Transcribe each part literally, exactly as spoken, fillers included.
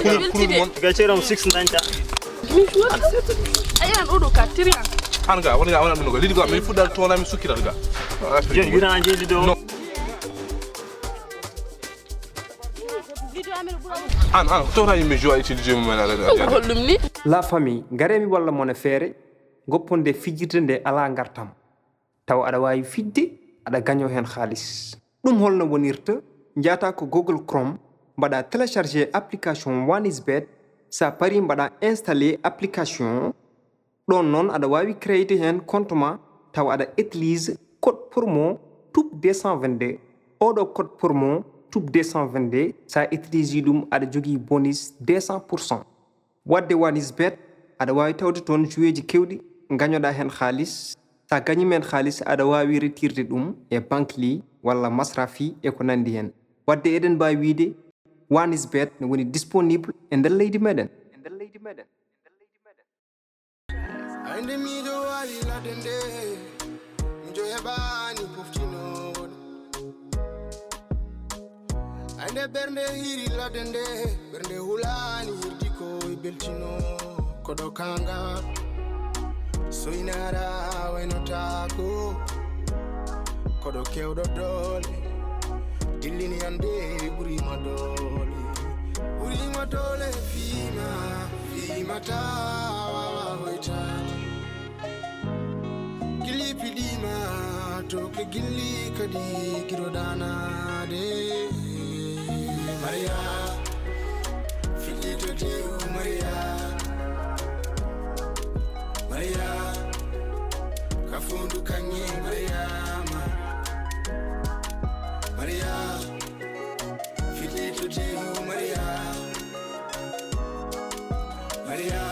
Kulol kulol mon. Ga ceeram six dañta. Ayan oɗo ka tiriyan. An ga wona ga wona ɗum ga lidi ga min fuɗɗal toona min sukkiral ga. Jen wira an jeeli do. No. An an tawta yimɓe jowa utilisé mum en ala. Holɗum ni? La famille, ngaree mi walla mon e feere, gopponde fijirde nde alaa ngartam. Tawa aɗa waawi fijde, aɗa gañoo heen haalis. Ɗum holno wonirta? Njaata ko Google Chrome, mbaɗa télécharger application One is Bet. Sa pari mbaɗa installer application. Ɗoon noon aɗa waawi créer heen compte ma, tawa aɗa utilise code promo tube deux cent vingt-deux. Oɗo code promo tube deux cent vingt-deux, sa utilise ɗum aɗa jogii bonus deux cent pour cent. Wadde One is Bet, aɗa waawi tawde toon joueeji keewɗi, ngañoɗaa heen haalis. Sa gañiima heen haalis, aɗa waawi retirde ɗum e Bankly walla Masrafi e ko nanndi heen. Wadde eɗen mbaawi wiyde One is Bet ne woni disponible e nder leydi meɗen. Aynde miijo waali ladde nde, miijo heɓaani poftinoowo ɗum. Aynde ɓernde hiiri ladde nde, ɓernde hulaani hirdi ko e beltino. Koɗo kaŋŋa soynara waynotaako. Koɗo keewɗo doole, dillini annde ɓuriima doole. Ɓuriima doole fiima, fiima taa waawa hoytaade. Gilli piɗiima to ke gilli kadi giro danaade. Mariya, fiɗɗi to tew Mariya. Mariya, ka fondu kaŋŋe Mariama. Mariya, fiɗɗi to tew Mariya. Mariya,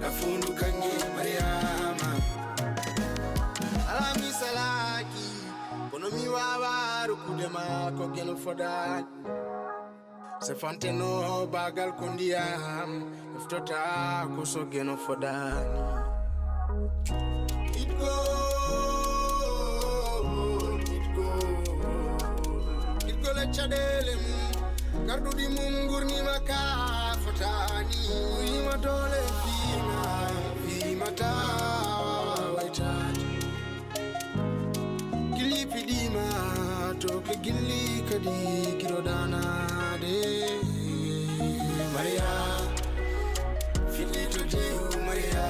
ka fondu kaŋŋe Mariama. Alaa mi salaaki, kono mi waawa rokkude ma ko geno fodaani. Se fanteno baagal ko ndiyam, eftota ko so geno fodaani. Itgo, itgo, itgo le caɗeele mum, garɗuɗi mum ngurnima ka fotaani. Uyima doole fiima, fiima taa waawa waytaade. Gilli piɗiima to ke gilli kadi giro danaade. Mariya, fiɗɗi to tew Mariya.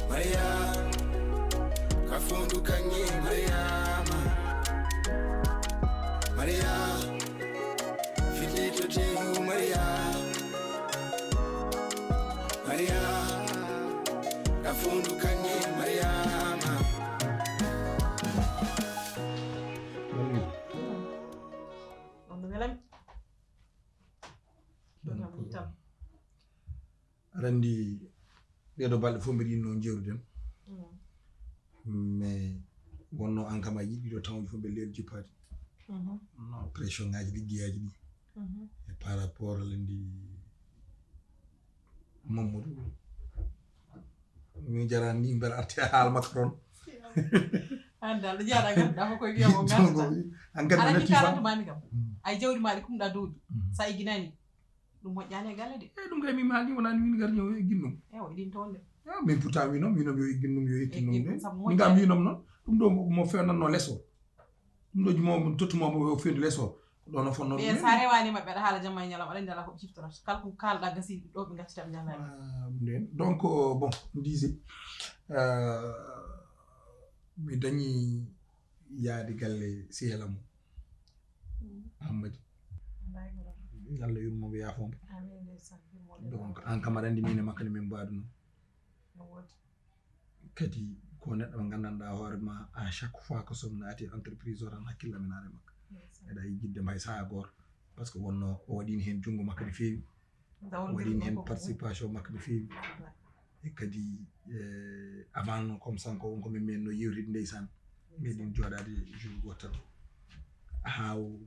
Mariya, ka fondu kaŋŋe Mariama. Mariya, fiɗɗi to tew Mariya. Mariya, ka fondu kaŋŋe Mariama. On no welami. Ɗum kam itam. Aɗa anndi ɗeeɗo balɗe fof mbiɗa yiɗnoo njeewtuden. Mais wonnoo aan kam a yiɗi ɗo tawon fof mbiɗa leelo jippaade. No pression ngaaji liggeyaaji ɗi. E par rapport aɗa anndi Mamadou. Min jaraani ni mbeɗa arti e haala makko toon. An dal ɗo jeyaɗa ngannduɗa ko koye wiyamo ngannduɗa. An kadi aɗa anndi kalanta mami kam. Ay jawdi maɗi kumɗa dowdi. Sa egginani ɗum moƴƴani e galle de. Eyi ɗum kay mi maali wonani min gar ñaw eggin ɗum. Ewa eɗin toon de. Min pourtant winom winom yo eggin ɗum yo eggin ɗum de. Min kam winom noon ɗum ɗo mo fewnanno les o. Ɗum ɗo mo tottumo mo fewde les o. Ɗo no fonno ɗum. Sa rewani maɓɓe aɗa haala jamma e ñalawma aɗa anndi ala ko ɓe ciftora. Kala ko kalɗa gasi ɗo ɓe gaccita ɓe ñalani. Ɗum ɗen. Donc bon disait mi dañi yaade galle sehel am o Hammadi. Allah yurmomo yafomo. Donc an kam aɗa anndi min e makko ne min mbaɗuno. Kadi ko neɗɗo mo nganndanɗaa hoore ma à chaque fois ko somi naati entreprise o tan hakkille amen ara e makko. Eɗa yijjidde mbay saha gooto par ce que wonno o waɗino heen junngo makko no feewi. Waɗi heen participation makko no feewi. E kadi avant noon comme sanko won ko min mbiyanno yewtide ndeysaan meɗin jooɗaade jour gooto tan haa o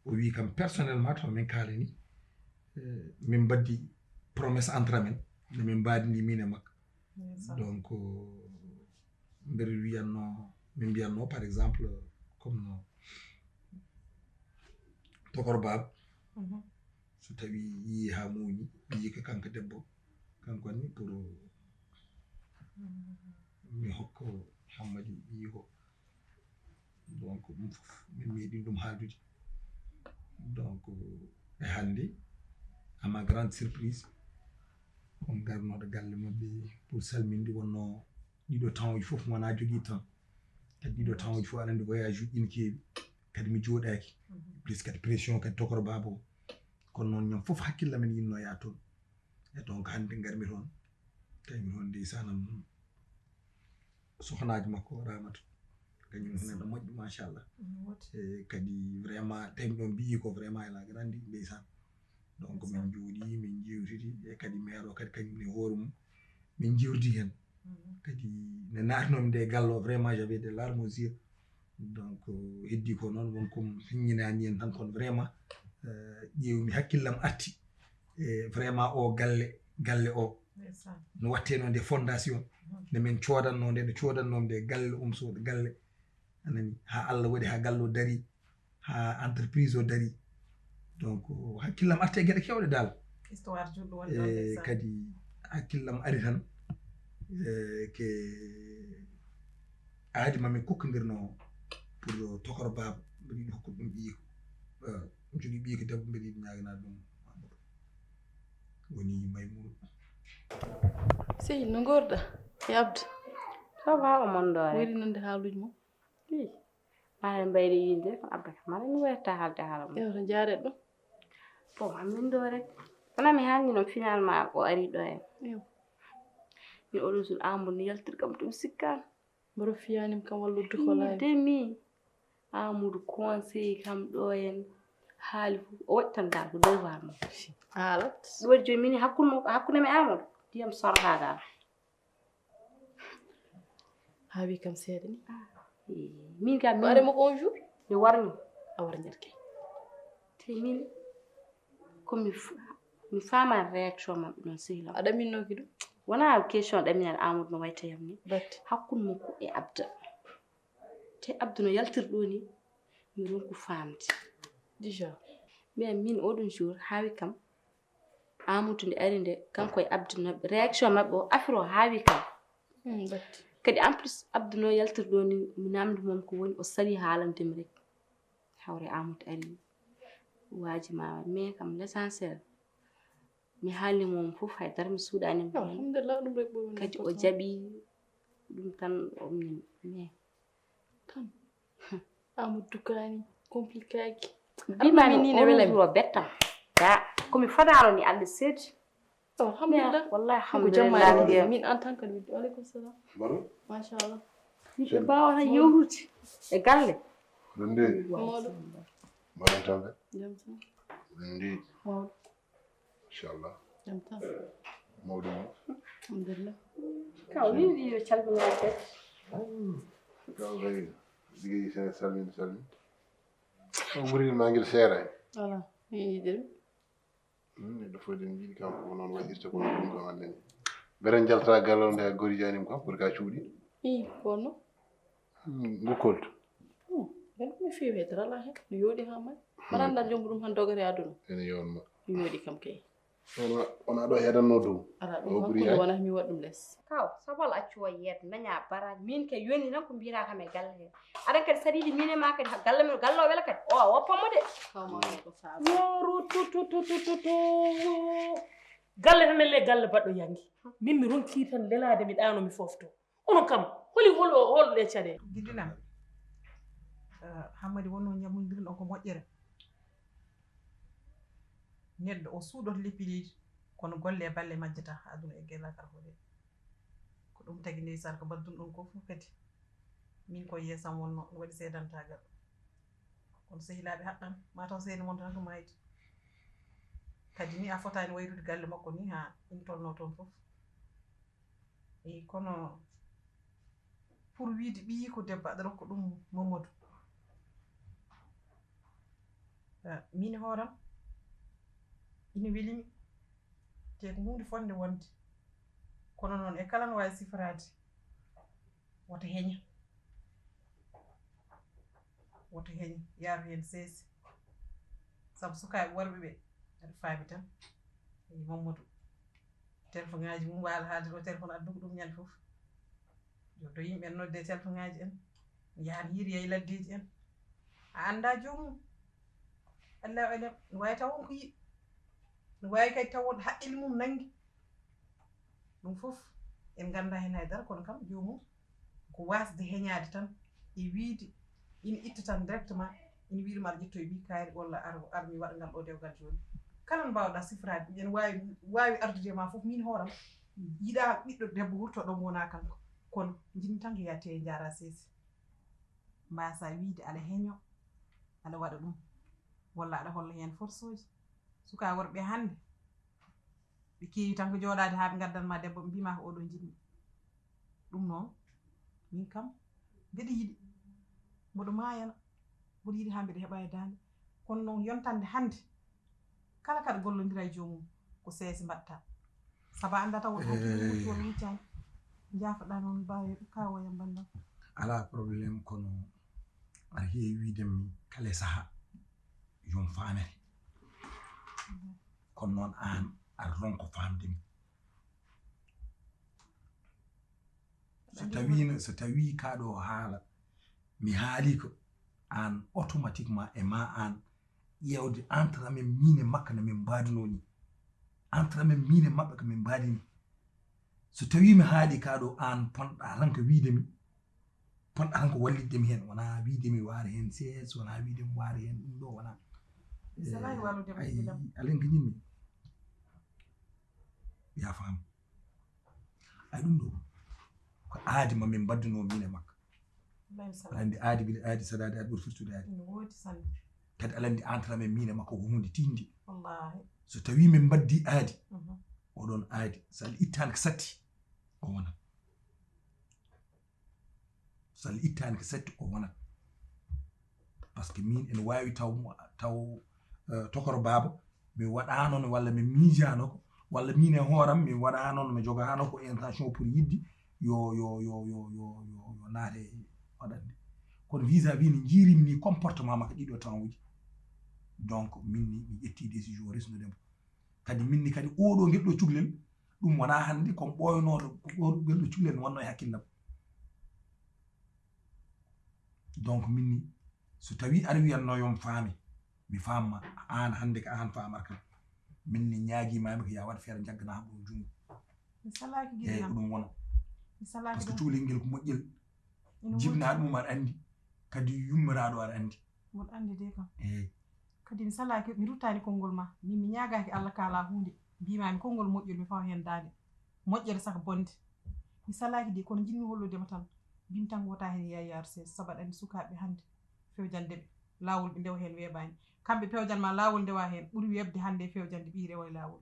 wi kam personnellement taw min kaalani min mbaddi promesse entre amen nde min mbaadini min e makko donc mbeɗa wiyanno min mbiyanno par exemple comme no Tokor Baaba, so tawi yii ha muuñi, yii ko kanko debbo, kanko ni pour mi hokko Hammadi yii ko. Donc ɗum fof min meeɗin ɗum haaldude. Donc e hannde, à ma grande surprise, on garnooɗo galle maɓɓe pour salminde. Wonno ɗiɗo temps uji fof mi wona jogii temps, kadi ɗiɗo temps uji fof aɗa anndi voyage uji ina keewi, kadi mi jooɗaaki. Plus kadi pression kadi Tokor Baaba o. Kono noon ñam fof hakkille amen yinno yaa toon. E donc hannde ngarmi toon, tawi mi toon ndeysanam sohnaaji makko Ramata, kañum neɗɗo moƴƴo machallah. E kadi vraiment tawi ɗon mbiyi ko vraiment ela grandi ndeysan. Donc min jooɗi min jewtidi, e kadi maire o kadi kañum ne hoore mum min jewdi hen. Kadi ne naatinomi nde gallo vraiment j'avais des larmes aux yeux. Donc heddi ko noon won kom feññinani en tan, kono vraiment ƴeewmi hakkillam arti e vraiment o galle galle o no watteno nde fondation nde min codanno nde no codanno nde galle um so galle anani ha Allah waɗi ha galle o dari, ha entreprise o dari. Donc hakkillam arti e geɗe kewɗe dal. Histoire juɗɗo woni ɗon e kadi hakkillam ari tan e ke aadi mamin kokkodirno pour Tokor Baaba mbeɗa yiɗi hokkude ɗum ɓiyiko. Jogii ɓiyiko debbo mbeɗa yiɗi ñaaganaade ɗum Amadou woni Maymuna. Sey no ngorɗa e Abdou? Ça va, o mon ɗo rek. Weli nande haaluuji mum? Ii, mbaɗen mbayri yinde ko Abdou kam mbaɗen mi wayata haalde haala mum. Ewa to jaaret ɗo. Bon, amin ɗo rek. Kono mi haalni noon finalement o ari ɗo en. Ewa. Min oɗo jour Amadou ni yaltir kam ɗum sikkan. Mboɗo fiyanim kam wallude ko laawi. Demi Amadou conseil kam ɗo en haali fof o waɗi tan dal ko devoir mo. Haalat. Ɗum waɗi jooni min hakkunde mo hakkunde mi Amadou ndiyam sorata dal. Haa wi kam seeɗa ni. Min kam mi waremo ko on jour. Mi warni a warñat kay. Te min ko mi mi faama réaction maɓɓe noon sehlam. A ɗaminnoki ɗum? Wona question ɗaminal Amadou no wayta yam ni. Batte. Hakkunde makko e Abda. Te Abda no yaltir ɗo ni mi ronku faamde. Déjà. Mais min oɗon jour haawi kam Amadou nde ari nde kanko e Abdou no réaction maɓɓe o affaire o haawi kam. Kadi en plus Abdou no yaltir ɗo ni mi namdi mom ko woni o sali haalande mi rek. Hawre Amadou ari waaji ma mais kam l'essentiel mi haalni mom fof hay dara mi suuɗani mo. Alhamdulillah ɗum rek ɓuri. Kadi o jaɓi ɗum tan o min mais tan. Amadou Dukani compliqué ki. Bimami ni ne wela mi o bettam. Da ko mi fodano ni Allah seedi. Alhamdulillah. Wallahi alhamdulillah. Min en tant que wa alaikum salam. Baro. Mashallah. Yiɓe mbawa tan yewrude e galle. Nde. Mawɗo. Mbaɗen tan ɓe. Jam tan. Nde. Mawɗo. Inchallah. Jam tan. Mawɗo mum. Alhamdulillah. Kaw ni wiyo calminaade. Kaw kay ligey sene salmin salmin. O ɓuri ma ngel seera en. Voilà. Mi yiɗi ɗum. Neɗɗo fof eɗen njiɗi kam ko noon waɗirta kono ɗum kam annani. Bere jalta gallo nde a gori janim kam pour ka cuuɗi. I kono. Ngu kolto. Ɓen mi feewi hedde ala hen no yooɗi ha may. Maranda jombo ɗum han dogere aduna. Ene yonma. No yooɗi kam kay. Wona wona ɗo hedanno dow. Ala ɗum hakkunde wona mi waɗ ɗum les. Kaw sabal accu o yeet naña baraji min kay yoni tan ko mbiyata kam e galle he. Aɗan kadi saɗiɗi min e ma kadi galle men galle o wela kadi o a woppa mo de. Kawma ko faaba. Woro tutututututu. Galle tan le galle baɗɗo yangi. Min mi ronki tan lelade mi ɗano mi fofto. Onon kam holi hol hol ɗe caɗe. Giɗɗinam. Hammadi wonno ñamondirin on ko moƴƴere. Neɗɗo o suuɗoto leppi leydi kono golle e balle majjata aduna e gellakal hoɗe. Ko ɗum tagi ndeysaan ko mbaddun ɗon ko fof kadi min koye yeesam wonno no waɗi seedantagal. Kono sehilaaɓe haqqan mataw seeni mon tan ko mayde. Kadi ni a fotaani wayrude galle makko ni ha ina tolno toon fof. Eyi kono pour wiide ɓiyi ko debbo aɗa rokka ɗum Mamadou. Min hooram ina welimi te ko hunde fonde wonde kono noon e kala no wawi sifraade woto heña woto heña yaaru hen seese Sabu sukaaɓe worɓe ɓe, aɗa faami tan. Eyi, Mamadou, téléphone ŋaaji mum waala haalde ɗo, téléphone adduko ɗum ñande fof. Yo to yimɓe en nodde téléphone ŋaaji en, yahan hiiri yay laddeeji en. A anndaa joomum. Allahu alam, no waawi taw won ko yiɗi. No waawi kadi taw won haqqille mum nanngi. Ɗum fof en nganndaa heen hay dara, kono kam joomum ko waasde heñaade tan e wiyde ina itta tan directement, ina wiyde ma aɗa ƴettoye ɓii kaari walla ar, ar mi waɗa ngal ɗo dewgal jooni. Kala no mbaawɗa sifraade ɗum, ene waawi, waawi ardude e ma fof, miin hooram yiɗaa ɓiɗɗo debbo wurto ɗo mo wonaa kanko. Kono njiɗmi tan ko yaa tee njaara seesi. Mbaasa wiyde aɗa heño, aɗa waɗa ɗum, walla aɗa holla heen forsooji. Sukaa worɓe hannde, ɓe keewi tan ko jooɗaade haa ɓe ngaddan ma debbo, ɓe mbii ma ko oɗo njiɗmi. Ɗum noon, min kam, mbeɗa yiɗi, mboɗo maayana, mboɗo yiɗi haa mbeɗa heɓa e daande. Kono noon, yontande hannde, kala kaɗa gollondira e joomum, ko seesi mbaɗta. Sabu a anndaa taw won hakkille mum wucci walla wuccaani. Njaafoɗaa noon, baawe kawoyam banndam. Alaa problème, kono aɗa heewi wiide mi kala e sahaa, yo mi faamere. Kono noon, aan aɗa ronka faamde mi. So tawiino, so tawii kaa ɗo haala, mi haalii ko, aan automatiquement e ma aan ƴeewde entre amen miin e makko no min mbaadunoo nii. Entre amen miin e maɓɓe ko min mbaadi nii. So tawii mi haalii kaa ɗo, aan ponɗaa tan ko wiyde mi, ponɗaa tan ko wallitde mi heen, wonaa wiyde mi waare heen sees, wonaa wiyde mi waare heen ɗum ɗo, wonaa. Mi salaahi wallude mo, ay, ɓiɗɗo lam. Alen ko ñimmi. Yaa faam. Ay, ɗum ɗo ko aadi ma min mbaddunoo miin e makko. Wallaahi, mi salaahi. Aɗa anndi aadi, bila aadi, saɗaade aadi ɓuri firtude aadi. Ina woodi sanne. Kadi aɗa anndi entre amen miin e makko ko huunde tiiɗnde. Wallaahi. So tawii min mbaddii aadi, mhm, oɗon aadi, so Allah ittaani ko satti, o wonat. So Allah ittaani ko satti, o wonat. Par ce que miin ene waawi taw, taw, eh, tokoro baaba, mi waɗaano no, walla mi miijaano ko, walla miin e hooram mi waɗaano no, mi jogaano ko intention pour yiɗde yo, yo, yo naate waɗande. Kono vis-à-vis no njiirimi ni comportement makko ɗiɗo temps uji. Donc, min ni mi ƴetti décision resnude mo. Kadi min ni kadi oɗo ngel ɗo cuklel, ɗum wonaa hannde, ko ɓooynooɗo, ko ɗo ngel ɗo cuklel no wonnoo e hakkillam. Donc, min ni, so tawii aɗa wiyatnoo yo mi faame, mi faamma, aan hannde ko aan faamar kam. Min ni ñaagimaami ko yaa waɗ feere njagganaa ɗum junngo. Mi salaaki. Eeyi, giɗo ko ɗum wona. Mi salaaki. Par ce que ɗum. Cukalel ngel ko moƴƴel. Ina moƴƴi. Jibnaaɗo mum aɗa anndi, kadi yummiraaɗo aɗa anndi. Mboɗo anndi de kam. Eeyi. Kadi mi salaaki, mi ruttaani konngol ma. Min mi ñaagaaki Allah kaalaa huunde. Mbiimaami konngol moƴƴol, mi fawa heen daande. Moƴƴere saka bonde. Mi salaaki de, kono njiɗmi hollude ma tan. Mbimi tan wota heen yaayaar sees, sabu aɗa anndi sukaaɓe hannde, fewjande ɓe. Laawol ɓe ndewa heen weeɓaani. Kamɓe pewjan ma laawol ndewa heen, ɓuri weeɓde hannde e fewjande ɓiy rewa e laawol.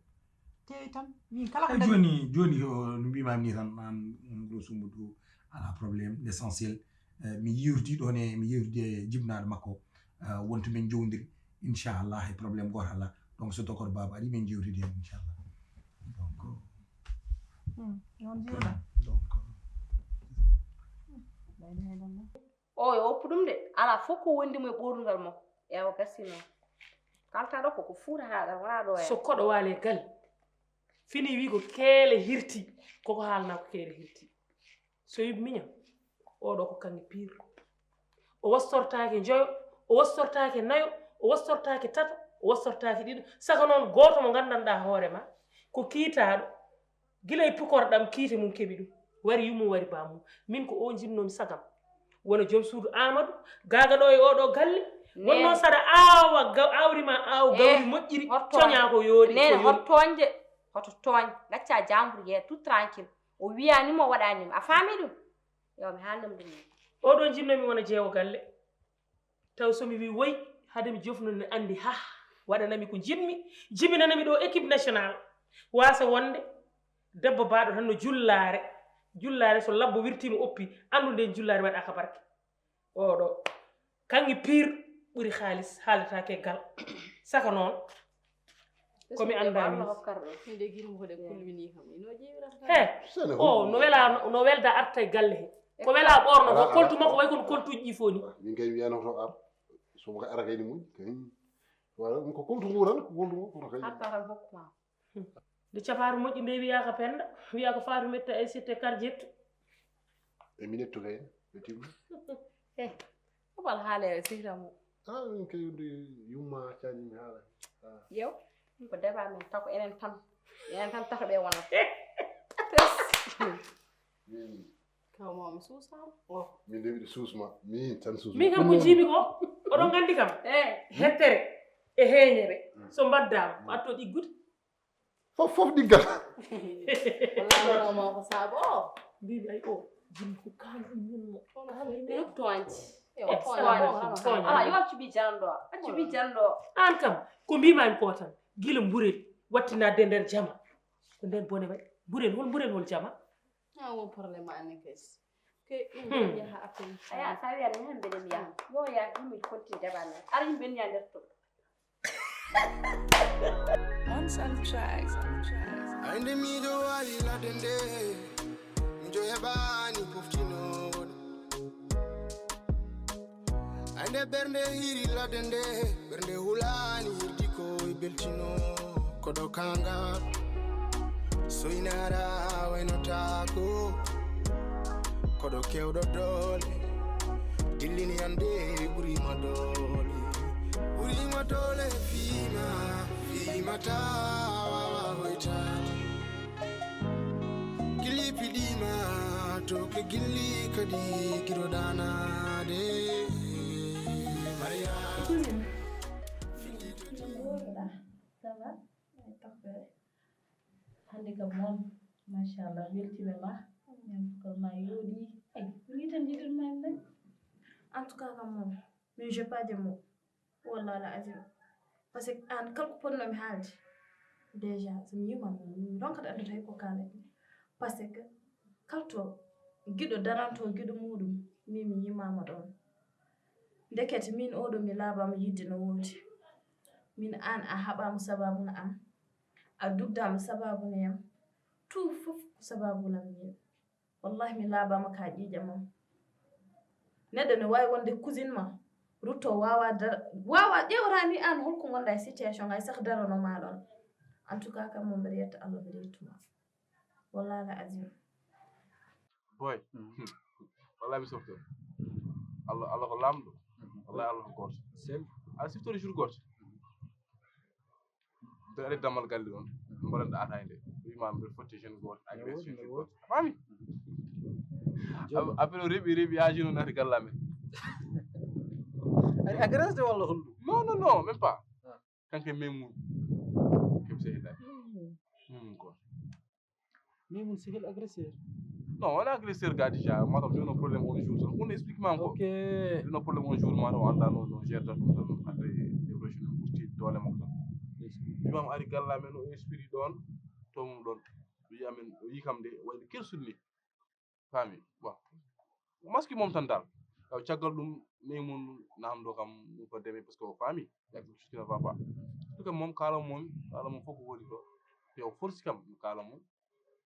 Teey tan, min kala ko. Ay, dañi jooni, jooni ko no mbiimaami ni tan, aan, grosso modo, alaa problème. L'essentiel, eh, mi yeewti ɗoon e, mi yeewti e jibnaaɗo makko, eh, wonto min njowndiri, inchallah, e problème gooto alaa. Donc, so dokor baaba ari, min njewtidi heen, inchallah. Donc, hmm, noon njiiɗa. Donc, o yo oppu ɗum de, alaa fof ko wondi mo e ɓoorngal mo. Ewa, gasii noon. Kalta ɗo koko fuura haa ɗa, wonaa ɗo. So koɗo waale gal, fini wi ko keele hirti, koko haalna ko keele hirti. So wi miñam, oɗo ko kaŋŋe pire. O wastortaake njoyo, o wastortaake nayo, o wastortaake tato, o wastortaake ɗiɗo. Saka noon, gooto mo nganndanɗaa hoore ma, ko kiitaaɗo, gila e pukorɗam kiite mum keɓi ɗum. Wari yummum, wari bammum. Min ko o njinnoomi sagam. Wona joom suudu Aamadu, gaaga ɗo e oɗo galle. Wonno saɗa aawa ga-, aawri ma aaw gawri moƴƴiri, coñaa ko yooɗi, nene, ko yoni. Hoto tooñde, hoto tooñ. Gacca jambur, yee tout tranquille. O wiyaani mo, o waɗaani mo. A faami ɗum? Yo, mi haalnam ɗum. Oɗo njinnoomi wona jeewo galle. Taw so mi wi woy, hade mi jofnude ne anndi, ha, waɗanami ko njiɗmi, jibinanami ɗo équipe nationale. Wasa wonde, debbo baaɗo tan no jullaare. Jullaare so labbo wirtiima oppi, anndu nden jullaare waɗaaka barke. Oɗo, kaŋŋe pire ɓuri haalis, haalataake e gal. Saka noon, ko mi anndaa min. Nde giɗum ko ɗe kulwini kam, ino ƴeewi rafetaani. He, o, no wela, no, no welda arta e galle he. Ko wela ɓoorno ko, koltu makko way kono koltuuji ɗi fof ni. Min kay wiyano to ar, so ko ara kay ni moƴƴi, kay. Wala ɗum ko compte ngu tan, ko compte ngu kono kay. Hatta tan hokku ma. Nde cafaare moƴƴi nde wiyaaka Penda, wiyaaka Fatumetta e sitte karjettu. E minettu kay ɓe timmi. Ko bal haale e sihra mo. Ah, min kay wonde yumma cañi mi haala. Yew, ko débat men tako enen tan. Enen tan tato ɓe wonata. Min Kaw mom suusama. Oh. Min de miɗo suusma. Min tan suusma. Min kam ko jiimi ko, oɗon nganndi kam. Eh, hettere e heeñere. So mbaɗdaama, ko atto ɗiggude. Fof fof ɗiggal. Wallaahi mama ko saabo o. Mbiimi ay o, jinni ko kaala ɗum min mo. Kaala ɗum min. Ɗum toñci. Tooña, tooña. Ala yo accu bi janɗo. Accu bi janɗo. Aan kam, ko mbiimaami ko tan, gila mburel wattinadde nder jama. Ko nden bone waɗi. Mburel, hol mburel, hol jama? Ha won problème ma annen kay. Ke ɗum yaha appel. Aya sa wiyan mi hembe de mi yaha. Yo ya yimɓe continue débat men. Ara yimɓe ni nder to. On some tracks. Ay nde miɗo waali ladde nde, miɗo heɓaani poftinoowo ɗum. Ay nde ɓernde hiri ladde nde, ɓernde hulaani hirdi ko e beltino. Koɗo kangal soynara waynotaako. Koɗo kewɗo doole dillini ande ɓurima doole. Ɓurima doole fiima fiima ta wawa hoytaade. Gilli piɗima to ke gilli kadi giroɗanade. Maria. Ça va? Ay, tampere. Hannde kam moom, machallah, weltiima ma. Ñamtukal ma yooɗi. Ay, ni tan jiɗirma en de. En tout cas kam moom, min j'ai pas de mots. Wallahi la azim. Parce que aan kala ko potnomi haalde, déjà so mi yiima mi ronkata anndude hay ko kaalatmi. Parce que kala to giɗo daranto giɗo muɗum, min mi yimaama ɗoon. Ndekete min oɗo mi laabaama yidde no woodi. Min aan a haɓaama sababuna am, a dugdaama sababuna yam. Tout fof ko sababuna min. Wallahi mi laabaama ka ƴiiƴam am. Neɗɗo ne waawi wonde cousine ma, rutto wawa dara, wawa ƴeewata ni aan holko ngonɗa e situation ay sah darano ma ɗoon. En tout cas kam mo mbeɗa yetta Allah mbeɗa yettuma. Wallahi la azim. Boy, wallahi mi softo. Allah Allah ko lamɗo. Wallahi Allah ko goto. Sel. A siftori jour goto. Mbeɗa ari dammal galle on, mbaɗan ɗa atay nde. Wima mbeɗa fotti jeune goto, agressé jeune goto. A faami? Appel o reɓi reɓi yaji noon naati galle amen. Ari agressé walla holɗum? Non non non, même pas. Kanko e Maymoun. Kebse hitay. Maymoun goto. Maymoun sehil agresseur. Non, wona agresseur ga déjà, matam jono problème on jour tan. Kono explique ma ko. Ok. Jono problème on jour matam o anda no no gérta ɗum tan après dépression ɗum ɓurti doole makko tan. Imam ari galla men o esprit ɗon, to mum ɗon. Wi amen o yi kam de wayde kel sunni. Faami. Bon. Maski mom tan dal. Taw caggal ɗum Maymoun namdo kam ɗum ko deme parce que o faami. Yak tout va pas. Tout comme mom kala mom, kala mom fof ko woni ko. Yo force kam kala mom.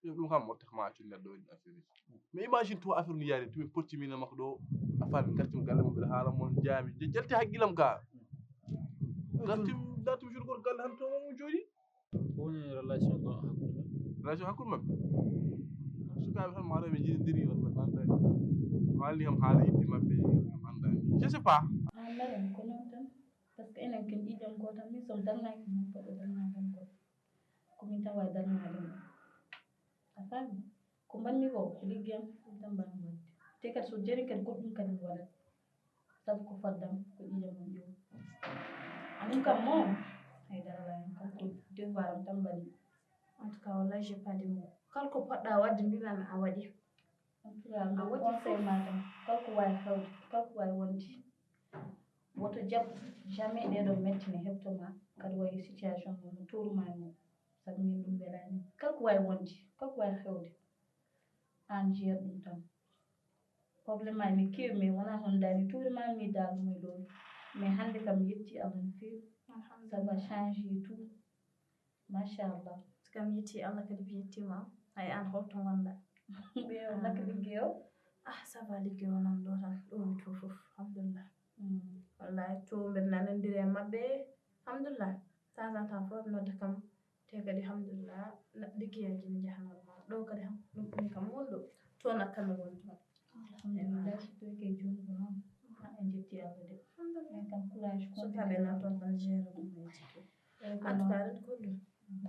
Ɗum kam mo tax ma accu neɗɗo waɗi affaire uji. Mais imagine toi affaire ni yaade tumi potti min makko ɗo. A faami gartim galle mo mbiɗa haala mon jaami. Jalti haqqilam ga. Gartim dartim jour gol galle han to mo jooɗi. Ko woni relation ko hakkude men? Relation hakkude maɓɓe. Sukaaɓe tan maaro ɓe jiɗidiri on ɓe ɓanɗani. Haalni kam haala yidde maɓɓe ɓe ɓanɗani. Je sais pas. An mbaɗen ko noon tan. Parce que enen ken ƴiiƴam ko tan min somi darnaki mo koɗo darnagam ko. Ko min tan wawi darnade mo. A faami? Ko mbanmi ko ko liggeyam ɗum tan mbanmi wadde. Te kadi so jeri kadi goɗɗum kadi mi waɗat. Sabu ko faddam ko ƴiiƴam mum ƴeew. Amin kam moom haydara la hen kam ko devoir am tan mbaɗi. En tout cas wallahi j'ai pas de mots. Kala ko poɗɗa wadde mbimami a waɗi. En tout cas a waɗi conseil ma tan. Kala ko wawi hewde kala ko wawi wonde. Woto jaɓ jamais ɗeɗo metti ne heɓtoma kadi wayi situation mo no toruma ni. Sabu min ɗum welani kala ko wawi wonde kala ko wawi hewde. An jeer ɗum tan. Problème aji mi kewi mais wona hondani tuuri ma mi dal muy ɗon. Mais hande kam mi yetti Allah no fewi. Sabu a change tout. Machallah. Kam yetti Allah kadi mi yettima. Ay an holto gonɗa? Ɓe on nak liggey o? Ah ça va liggey o nan ɗo tan ɗo mi to fof alhamdulillah. Wallahi to mbeɗa nanondiri e maɓɓe. Alhamdulillah, temps en temps fof nodda kam, te kadi alhamdulillah, liggeyaaji ne njaha normal. Ɗo kadi ɗum ɗum kam won ɗo, toon akkan no woni toon. Alhamdulillah, so tawii kay jooni ko noon, en njetti Allah de. Alhamdulillah. En kam courage, sukaaɓe nan toon tan géré ɗum en jikki. En tout cas, ren ko ɗum.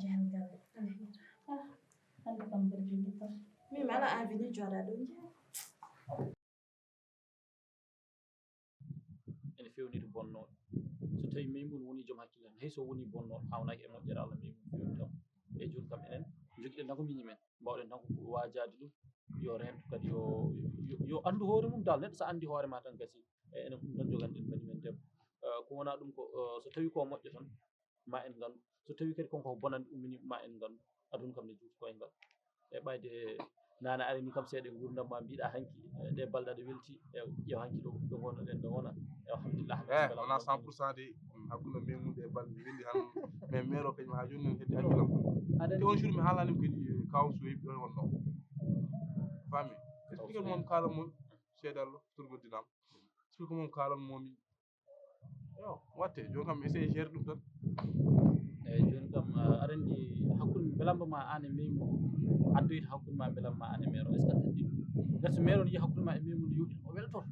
Jeehan galle. Ah, hannde kam mbeɗa jogii tan. Min mi alaa envie ni jooɗaa ɗo jeeha. Ene feewni to bonnooɗo. So tawii Meymun woni joom hakkille tan, hay so woni bonnooɗo, haawnaaki e moƴƴere Allah, Meymun feewni tan. E jooni kam enen njogiɗen tan ko miñi men, mbaawɗen tan ko waajaade ɗum, yo rento kadi, yo, yo, yo anndu hoore mum dal. Neɗɗo so anndi hoore ma tan gasi. E enen ko ɗum tan joganɗen, mbaɗi men debbo. Eh, ko wonaa ɗum ko, eh, so tawii ko moƴƴo tan, ma en nganndu. So tawii kadi kon ko bonande ummini, ma en nganndu. Aduna kam ne juuti koyngal. E ɓayde nana arani kam seeɗa e nguurndam ma, mbiɗa hanki, eh, ɗe balɗe aɗa welti, e ƴeew hanki ɗo, ɗo ngonnoɗen ɗo wona. E alhamdulillah, eh, wona cent pour cent de, mm, hakkunde men mun e balɗe mi welli han. Mais mero kañum haa jooni noon heddi hakkilam. Aɗa te on jour mi haalani mo kadi, eh, kaw Soyib ɗo wonno. Fami. Explique mon kala mon, seedallo, turgodinam. Explique mon kala momi. Yo, watte, jooni kam mi essaye gérer ɗum tan. Eyi, jooni kam, ah, aɗa anndi hakkunde mbelamba ma aan e Meymu, addoyta hakkunde ma mbelamba ma aan e Mero, est-ce que aɗa anndi ɗum? Ngar so Mero ne yiya hakkunde ma e Meymu nde yooɗi, o weltoto.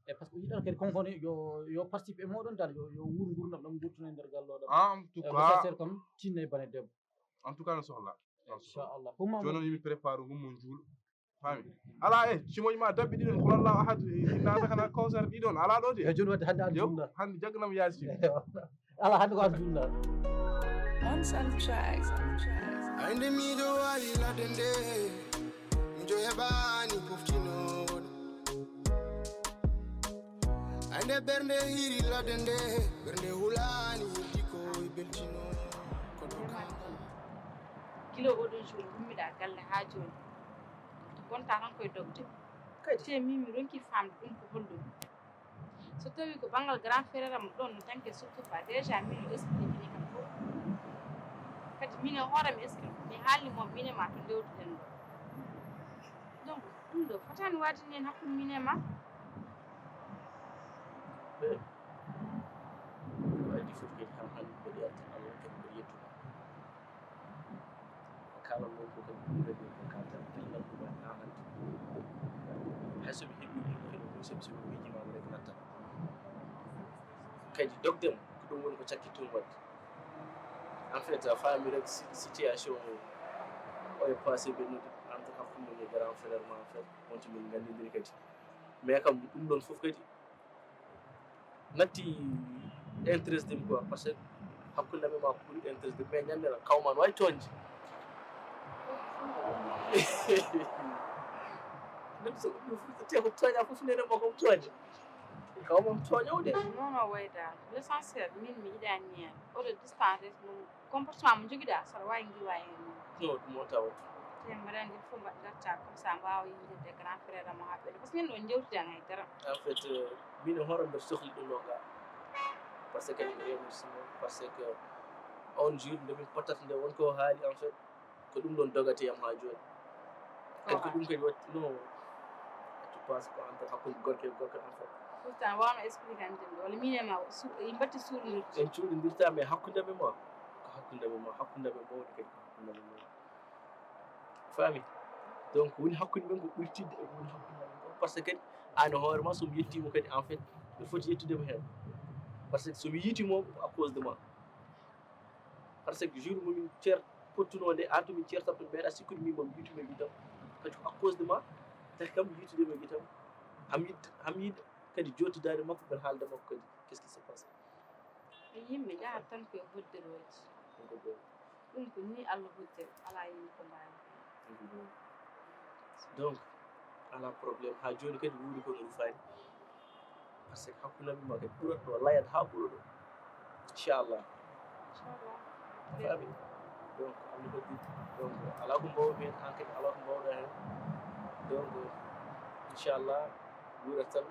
E par ce que o yiɗata kadi konkone yo, yo participe e mooɗon dal, yo, yo wuur nguurndam ɗam ngurtana e nder gallo ɗam. Ah, en tout cas. Messagère kam, tinna e bane debbo. En tout cas, no sohla. Inchallah. Jooni noon, yimi prépare ngum mo juulo. Fami. Ala e, simoji ma dabbi ɗiɗon, qul Allahu ahad, inna atakana kawsar ɗiɗon, ala ɗo de. E jooni wadde hannde an Yo, junna. Hannde jagganam yaasi. Ala hannde ko an junna. On sun try. Hande miɗo waali ladde nde, miɗo heɓani poftinooɗo. Hande ɓernde hiri ladde nde, ɓernde hulani heddi ko e beltino. Kono kilo oɗon jour ummiɗa galle ha jooni. Gonta tan koye dogde. Kadi te min mi ronki famde ɗum ko holɗum. So tawi ko banngal grand frère am ɗon no tanke surtout ba déjà min o explique ni kam fof. Kadi min e hoore mi explique mi haalni mo min e ma to ndewtuɗen ɗo. Donc ɗum ɗo fotani waade nen hakkunde min e ma. Ɓe waɗi fof kadi kam hannde mbeɗa yalta Allah kadi mbeɗa yettude. Kala ɗum ko kadi ɗum kadi ko kalten pellal ɗum e amen. Hay so mi heɓi ɗum kadi ɗum sabi so mi miijima ko rek nattan. Kadi dogdem ko ɗum woni ko cakkittum waɗde. En fait a faami rek situation o e passé ɓennude entre hakkunde e grand frère ma en fait on to min nganndindiri kadi. Mais kam ɗum ɗon fof kadi natti interest de quoi parce que hakkunde amen ma ko ɓuri interest de mais ñande na kawma no wawi toñde. Même so ɗum fof te ko toña fof nene mo ko toña kawma toño de. Non non wayda l'essentiel min mi yiɗani hen oɗo distance mum. Comportement mo jogiɗa saɗa wawi ngiwa hen. No ɗum o tawat. Te mbaɗa ndi fof mbaɗ garta comme ça mbawa yindirde grand frère mo ha ɓeɗo parce que min ɗo jewtidani hay dara. En fait min e hoore mbeɗa sohli ɗum ɗo ga parce que kadi mi remorsimo parce que on jour nde min pottata nde won ko haali en fait ko ɗum ɗon dogate yam ha joni. Kadi ko ɗum kadi watti no tu pense ko entre hakkunde gorko e gorko en fait. Pourtant wawno explique an ɗum ɗo walla min e ma su- en batti suuɗodirde. En cuuɗodirta mais hakkunde men ma ko hakkunde men ma hakkunde men mawɗo kadi ko hakkunde men mawɗo. Faami? Donc woni hakkunde men ko ɓurtidde e woni hakkunde men ko parce que kadi an e hoore ma somi yettima kadi en fait mi foti yettude mo hen parce que somi yiitimo à cause de ma. Parce que jour momin cer pottuno nde an to min certat to mbeɗa sikkude min momi yitude e guitam kadi ko à cause de ma tawi kam yitude e guitam. Ham yidde ham yidde kadi jottidade makko mbeɗa haalda makko kadi qu'est ce qui se passe. E yimɓe njahat tan koye hoddirooji. Ɗum ko ni Allah hoddiri alaa yimɓe ko mbaawi. Donc alaa problème haa jooni kadi wuuri kono rufaani. Parce que hakkunde ma kadi ɓurat ɗo layat haa ɓura ɗo inchallah. Faami? Donc Allah hoddiri donc alaa ko mbawmi heen an kadi alaa ko mbawɗa heen. Donc inchallah wuurat tan.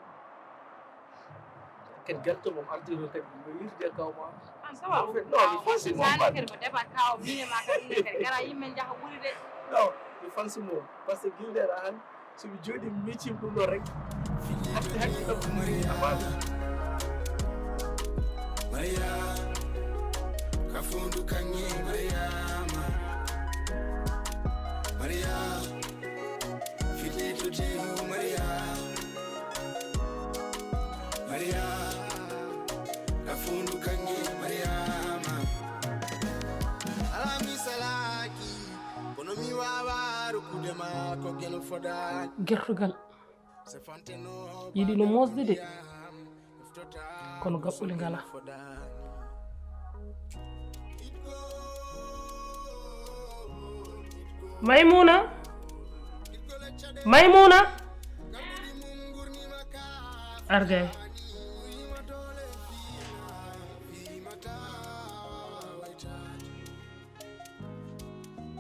Ken ganto mom arti ɗo kadi no yirde kawma. An sawa. En fait non mi fansi mom man. Kadi ko deba kaw mine ma kadi ne kadi gara yimɓe jaha ɓuri de. Non mi fansi mom parce que gilder an somi jooɗi mi miccim ɗum ɗo rek. Hatti hatti ɗo amami. Maria. Fundu kangi Mariama. Maria. Fitito dihu Maria. Maria. Kafundu kangi Mariama. Alami salaki. Kono mi wawa rukude ma ko geno foda. Gertugal. Yiɗi no mosde de. Kono gaɓɓule ngala. Maymuna. Maymuna. Argay.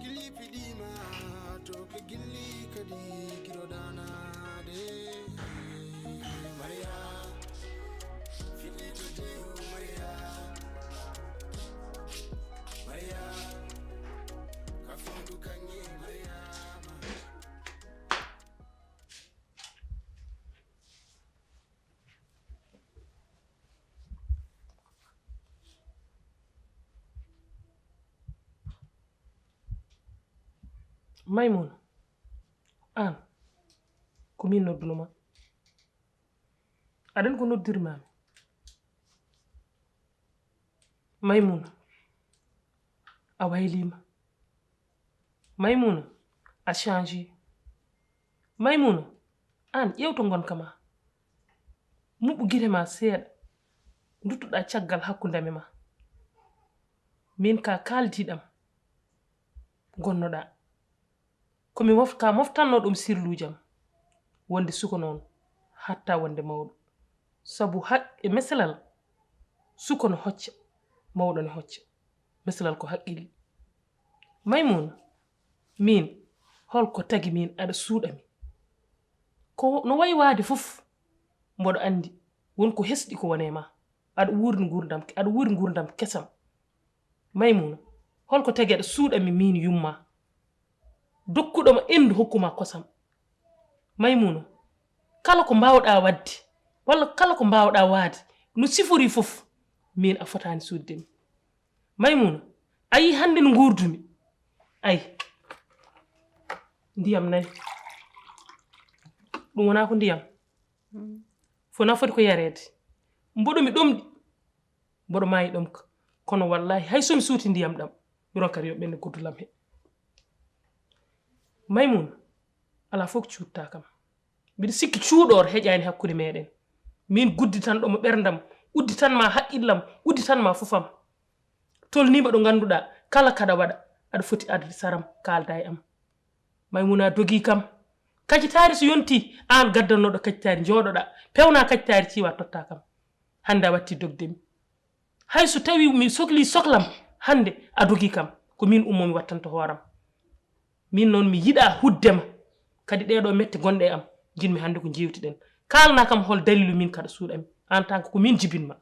Gilli piɗima to ke gilli kadi kiro danade. Maria. Fitito dihu Maria. Maria. Kafundu kangi Maria. Maymuna, aan, ko min noddunoma. Aɗan ko noddirmami. Maymuna, a waylima. Maymuna, a change. Maymuna, aan, ƴeewto ngonka ma. Muɓu gite ma seeɗa. Nduttuɗa caggal hakkundami ma. Min ka kaldiɗam. Gonnoɗa. Ko mi mof-, ka moftanno ɗum sirluujam. Wonde suko noon, hatta wonde mawɗo. Sabu haq-, e meselal, suko no hocca, mawɗo ne hocca. Meselal ko haqqille. Maymuna, min, holko tagi min aɗa suuɗami? Ko no wayi waade fof, mboɗo anndi, won ko hesɗi ko wone ma. Aɗa wuuri nguurndam, aɗa wuuri nguurndam kesam. Maymuna, holko tagi aɗa suuɗami min yumma? Dokkuɗo ma endu hokkuma kosam. Maymuna, kala ko mbawɗa wadde, walla kala ko mbawɗa waade, no sifori fof, min a fotaani suuddemi. Maymuna, a yii hannde no nguurdumi. Ay, ndiyam nani. Ɗum wona ko ndiyam. Fo na foti ko yareede. Mboɗo mi ɗomɗi. Mboɗo maayi ɗomka. Kono wallahi, hay so mi suuti ndiyam ɗam, mi ronkat yo ɓenne guddulam he. Maymuna, alaa fof ko cuuɗta kam. Mbiɗa sikki cuuɗoor heƴaani hakkunde meɗen. Min gudditanɗo mo ɓerndam, udditan ma haqqillam, udditan ma fofam. Tolniima ɗo ngannduɗaa, kala kaɗa waɗa, aɗa foti addude saram, kaalda e am. Maymuna dogi kam. Kacitaari so yonti, aan gaddannoɗo kacitaari, jooɗoɗa, pewna kacitaari ciwa totta kam. Hannde a watti dogde mi. Hay so tawi mi sokli soklam, hannde a dogi kam. Ko min ummo mi wattanto hooram. Min noon mi yiɗa hudde ma. Kadi ɗeɗo mette gonɗe e am, jinmi hannde ko jewtiɗen. Kaalna kam hol dalilu min kaɗa suuɗami. En tant que ko min jibinma.